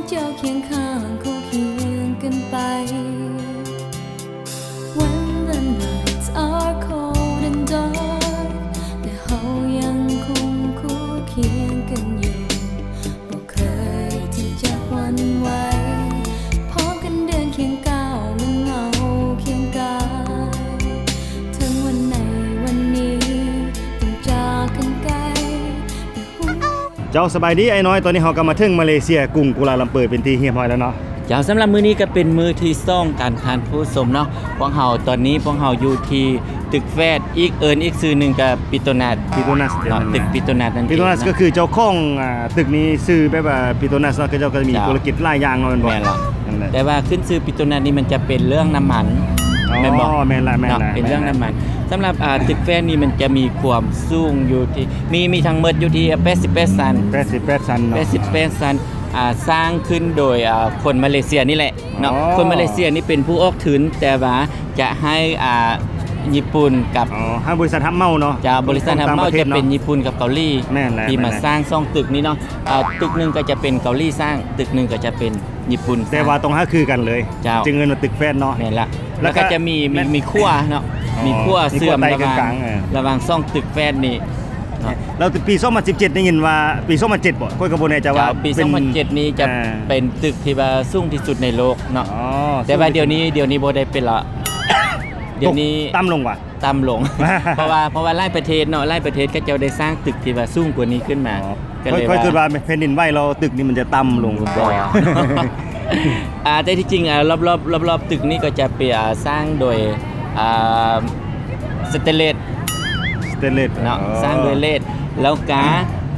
เจ้าเคียงข้างคู่เคียงกันไป When the nights are cold and dark แต่เฮายังคงคู่เคียงกันอยู่ บ่เคยที่จะหวั่นไหว พร้อมกันเดินเคียงก้าว เหมือนเงาเคียงกาย ถึงวันไหนวันนี้ต้องจากกันไกล แต่หัว เจ้า ສະບາຍດີອ້າຍນ້ອຍ. ຕອນນີ້ເຮົາກໍມາເຖິງມາເລເຊຍ ກຸງກູລາລັມເປີ ເປັນທີ່ຮຽບຮ້ອຍແລ້ວເນາະ. ເຈົ້າ ສຳລັບມື້ນີ້ກໍເປັນມື້ທີສອງກັນທ່ານຜູ້ຊົມເນາະ. ພວກເຮົາ ຕອນນີ້ພວກເຮົາຢູ່ທີ່ຕຶກແຟດ ອີກເອີ້ນອີກຊື່ໜຶ່ງກໍປິໂຕນັດ ປິໂຕນັດເນາະ ຕຶກປິໂຕນັດນັ້ນເອງເນາະ. ປິໂຕນັດກໍຄືເຈົ້າຂອງ ອ່າ ຕຶກນີ້ຊື່ແບບວ່າປິໂຕນັດເນາະ ເຂົາເຈົ້າກໍມີທຸລະກິດຫຼາຍຢ່າງເນາະ ແມ່ນບໍ່? ນັ້ນແຫຼະ. ແຕ່ວ່າຂຶ້ນຊື່ປິໂຕນັດນີ້ມັນຈະເປັນເລື່ອງນ້ຳມັນ ອໍ ແມ່ນບໍ່? ແມ່ນລະ ແມ່ນລະ ເປັນເລື່ອງນ້ຳມັນ. ສຳລັບ ອ່າ ຕຶກແຟດນີ້ມັນຈະມີຄວາມສູງຢູ່ທີ່ ມີ ມີທັງໝົດຢູ່ທີ່ແປດສິບແປດຊັ້ນ ແປດສິບແປດຊັ້ນເນາະ ແປດສິບແປດຊັ້ນ. ອ່າ ສ້າງຂຶ້ນໂດຍ ອ່າ ຄົນມາເລເຊຍນີ້ແຫຼະເນາະ. ອໍ ຄົນມາເລເຊຍນີ້ເປັນຜູ້ອອກທຶນ ແຕ່ວ່າຈະໃຫ້ ອ່າ ຍີ່ປຸ່ນກັບ ອໍ ໃຫ້ບໍລິສັດຮັບເໝົາເນາະ. ເຈົ້າ ບໍລິສັດຮັບເໝົາຈະເປັນຍີ່ປຸ່ນກັບເກົາຫຼີ ແມ່ນແຫຼະ ທີ່ມາ ແມ່ນແຫຼະ ສ້າງສອງຕຶກນີ້ເນາະ. ອ່າ ຕຶກໜຶ່ງກໍຈະເປັນເກົາຫຼີສ້າງ ຕຶກໜຶ່ງກໍຈະເປັນຍີ່ປຸ່ນສ້າງ ແຕ່ວ່າຕ້ອງຫາຄືກັນເລີຍ. ເຈົ້າ ຈຶ່ງເອີ້ນວ່າຕຶກແຟດເນາະ. ແມ່ນລະ. ແລ້ວກໍ ແລ້ວກໍຈະມີ ມີ ມີຂົວເນາະ ອໍ ມີຂົວເຊື່ອມລະຫວ່າງ ມີຂົວໃຕ້ກາງ ລະຫວ່າງສອງຕຶກແຟດນີ້ເນາະ. ແລ້ວປີສອງພັນສິບເຈັດ ໄດ້ຍິນວ່າ ປີສອງພັນເຈັດບໍ່? ຂ້ອຍກໍບໍ່ແນ່ໃຈວ່າ ເຈົ້າ ປີ ເປັນ ສອງພັນເຈັດນີ້ຈະ ອ່າ ເປັນຕຶກທີ່ວ່າສູງທີ່ສຸດໃນໂລກເນາະ. ອໍ ແຕ່ວ່າດຽວນີ້ ສູງທີ່ສຸດ ດຽວນີ້ບໍ່ໄດ້ເປັນລະ ດຽວນີ້ຕົກ ຕ່ຳລົງຫວາ? ຕ່ຳລົງ ເພາະວ່າ ເພາະວ່າຫຼາຍປະເທດເນາະ ຫຼາຍປະເທດເຂົາເຈົ້າໄດ້ສ້າງຕຶກທີ່ວ່າສູງກວ່ານີ້ຂຶ້ນມາ. ອໍ ກໍເລີຍ ຂ້ອຍ ຂ້ອຍຄິດວ່າແຜ່ນດິນໄຫວແລ້ວຕຶກນີ້ມັນຈະຕ່ຳລົງ ບໍ່ ອ່າ ແຕ່ທີ່ຈິງ ອ່າ ລອບໆ ລອບໆຕຶກນີ້ກໍຈະເປັນ ອ່າ ສ້າງໂດຍ ອ່າ ສະເຕນເລດ ສະເຕນເລດເນາະ. ອໍ ສ້າງໂດຍເລດ ແລ້ວກະ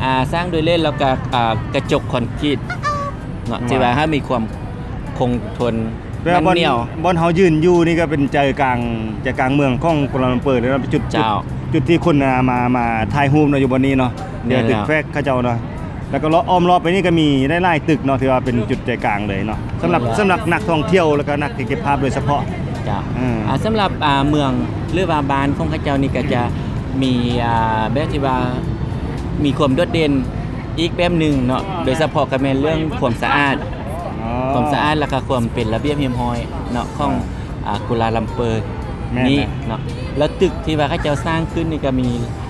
ອ່າ ສ້າງໂດຍເລດ ແລ້ວກະ ອ່າ ກະຈົກຄອນກຣີດເນາະ ອືມ ທີ່ວ່າໃຫ້ມີຄວາມຄົງທົນ ແປວ່າບ່ອນ ໝັ້ນໜຽວ ບ່ອນເຮົາຢືນຢູ່ນີ້ກໍເປັນໃຈກາງ ໃຈກາງເມືອງຂອງກົວລາລັມເປີເລີຍເນາະ. ເປັນຈຸດ ເຈົ້າ ຈຸດ ຈຸດທີ່ຄົນ ອ່າ ມາ ມາຖ່າຍຮູບເນາະ ຢູ່ບ່ອນນີ້ເນາະ. ແມ່ນແລ້ວ ແຕ່ວ່າຕຶກແຟດເຂົາເຈົ້າເນາະ ແລ້ວກໍລອບ ອ້ອມລອບໄປນີ້ກໍມີຫຼາຍໆຕຶກເນາະ ທີ່ວ່າເປັນຈຸດໃຈກາງເລີຍເນາະ ສຳລັບ ແມ່ນແລ້ວ ສຳລັບນັກທ່ອງທ່ຽວ ແລ້ວກໍນັກຖ່າຍເກັບພາບໂດຍສະເພາະ. ເຈົ້າ ອືມ ອ່າ ສຳລັບ ອ່າ ເມືອງ ຫຼືວ່າບ້ານຂອງເຂົາເຈົ້ານີ້ກໍຈະມີ ອ່າ ແບບທີ່ວ່າມີຄວາມໂດດເດັ່ນ ອີກແບບໜຶ່ງເນາະ ໂດຍສະເພາະກໍແມ່ນເລື່ອງຄວາມສະອາດ ອໍ ຄວາມສະອາດ ແລ້ວກໍຄວາມເປັນລະບຽບຮຽບຮ້ອຍເນາະ ຂອງ ອ່າ ອ່າ ກູລາລັມເປີ ແມ່ນ ນີ້ເນາະ. ແລ້ວຕຶກທີ່ວ່າເຂົາເຈົ້າສ້າງຂຶ້ນນີ້ກໍມີ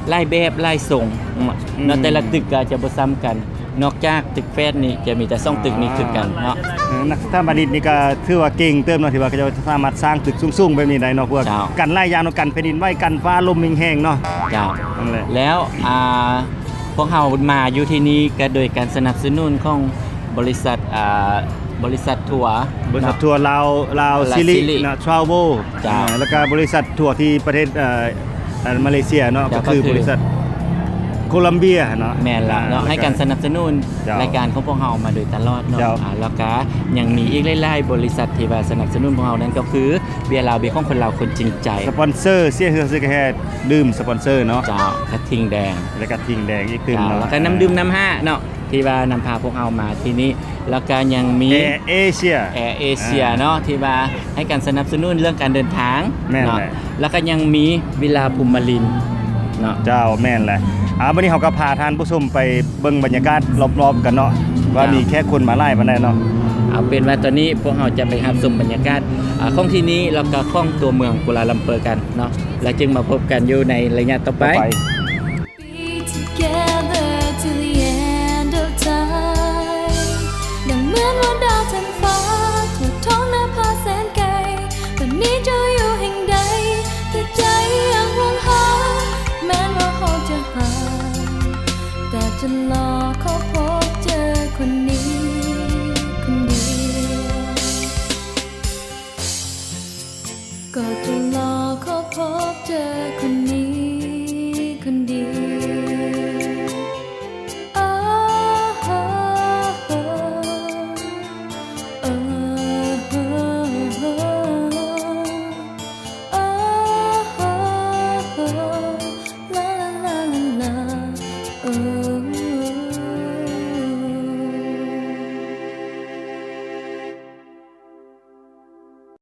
ຫຼາຍແບບຫຼາຍຊົງເນາະ ອືມ ເນາະ ແຕ່ລະຕຶກກໍອາດຈະບໍ່ຊ້ຳກັນ ນອກຈາກຕຶກແຟດນີ້ຈະມີແຕ່ສອງຕຶກນີ້ຄືກັນເນາະ. ເອີ ນັກສະຖາປະນິກນີ້ກໍຖືວ່າເກັ່ງເຕີບເນາະ ທີ່ວ່າເຂົາເຈົ້າສາມາດສ້າງຕຶກສູງໆແບບນີ້ໄດ້ເນາະ ເພື່ອ ເຈົ້າ ກັນຫຼາຍຢ່າງເນາະ ກັນແຜ່ນດິນໄຫວ ກັນຟ້າລົມແຮງໆເນາະ. ເຈົ້າ ນັ້ນແຫຼະ. ແລ້ວ ອ່າ ພວກເຮົາມາຢູ່ທີ່ນີ້ກໍໂດຍການສະໜັບສະໜູນຂອງບໍລິສັດ ອ່າ ບໍລິສັດທົວ ບໍລິສັດ ເນາະ ທົວລາວ ລາວ ລາວ ຊິລິ ຊິລິ ເນາະ ທຣາວເວລ ເຈົ້າ ແລ້ວກໍບໍລິສັດທົວທີ່ປະເທດ ເອີ ມາເລເຊຍເນາະ ເຈົ້າ ກໍຄື ກໍຄືບໍລິສັດໂຄລັມເບຍເນາະ. ແມ່ນລະເນາະ ອ່າ ໃຫ້ການສະໜັບສະໜູນ ເຈົ້າ ລາຍການຂອງພວກເຮົາມາໂດຍຕະຫຼອດເນາະ. ເຈົ້າ ອ່າ ແລ້ວກໍຍັງມີອີກຫຼາຍໆບໍລິສັດທີ່ວ່າສະໜັບສະໜູນພວກເຮົາ ນັ້ນກໍຄືເບຍລາວ ເບຂອງຄົນລາວຄົນຈິງໃຈ ສະປອນເຊີ ເສຍເຫື່ອເສຍແຮງ ດື່ມສະປອນເຊີເນາະ. ເຈົ້າ ກະທິງແດງ ແລະກະທິງແດງອີກຕື່ມເນາະ ແລ້ວກໍນ້ຳດື່ມນ້ຳຫາເນາະ ທີ່ວ່ານຳພາພວກເຮົາມາທີ່ນີ້ ແລ້ວກໍຍັງມີ ແອເອເຊຍ ແອເອເຊຍ ອ່າ ເນາະ ທີ່ວ່າໃຫ້ການສະໜັບສະໜູນເລື່ອງການເດີນທາງ ແມ່ນ ເນາະ ແລ້ວກໍຍັງມີວິລາພູມມະລິນເນາະ. ເຈົ້າ ແມ່ນແຫຼະ. ອ່າ ບັດນີ້ເຮົາກໍພາທ່ານຜູ້ຊົມໄປເບິ່ງບັນຍາກາດລອບໆກັນເນາະ ວ່າ ເຈົ້າ ມີແຂກຄົນມາຫຼາຍປານໃດເນາະ. ເອົາເປັນວ່າຕອນນີ້ພວກເຮົາຈະໄປຮັບຊົມບັນຍາກາດ ອ່າ ຂອງທີ່ນີ້ ແລ້ວກໍຂອງຕົວເມືອງກົວລາລັມເປີກັນເນາະ ແລ້ວຈຶ່ງມາພົບກັນຢູ່ໃນໄລຍະຕໍ່ໄປ ຕໍ່ໄປ.